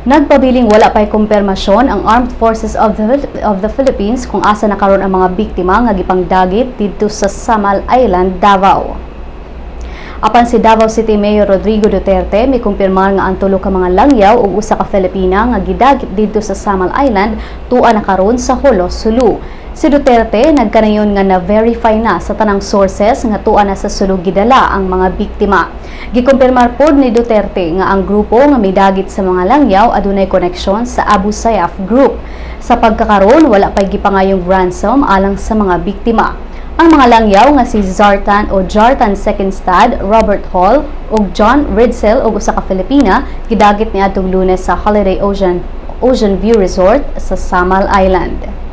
Nagpabiling wala pa'y kumpirmasyon ang Armed Forces of the Philippines kung asa na karon ang mga biktima nga gipangdagit didto sa Samal Island, Davao. Apan si Davao City Mayor Rodrigo Duterte mikumpirmar nga ang tulo ka mga langyaw ug usa ka Filipina nga gidagit didto sa Samal Island tua na karon sa Jolo, Sulu. Si Duterte nagkanayon nga na-verify na sa tanang sources nga tua na sa Sulu gidala ang mga biktima. Gikumpirmar pod ni Duterte nga ang grupo nga midagit sa mga langyaw adunay koneksyon sa Abu Sayyaf Group. Sa pagkakaron, wala pa'y gipangayong ransom alang sa mga biktima. Ang mga langyaw nga si Zartan o Jartan Sekkingstad, Robert Hall ug John Ridsdel ug usa ka Filipina gidagit niadtong Lunes sa Holiday Ocean Ocean View Resort sa Samal Island.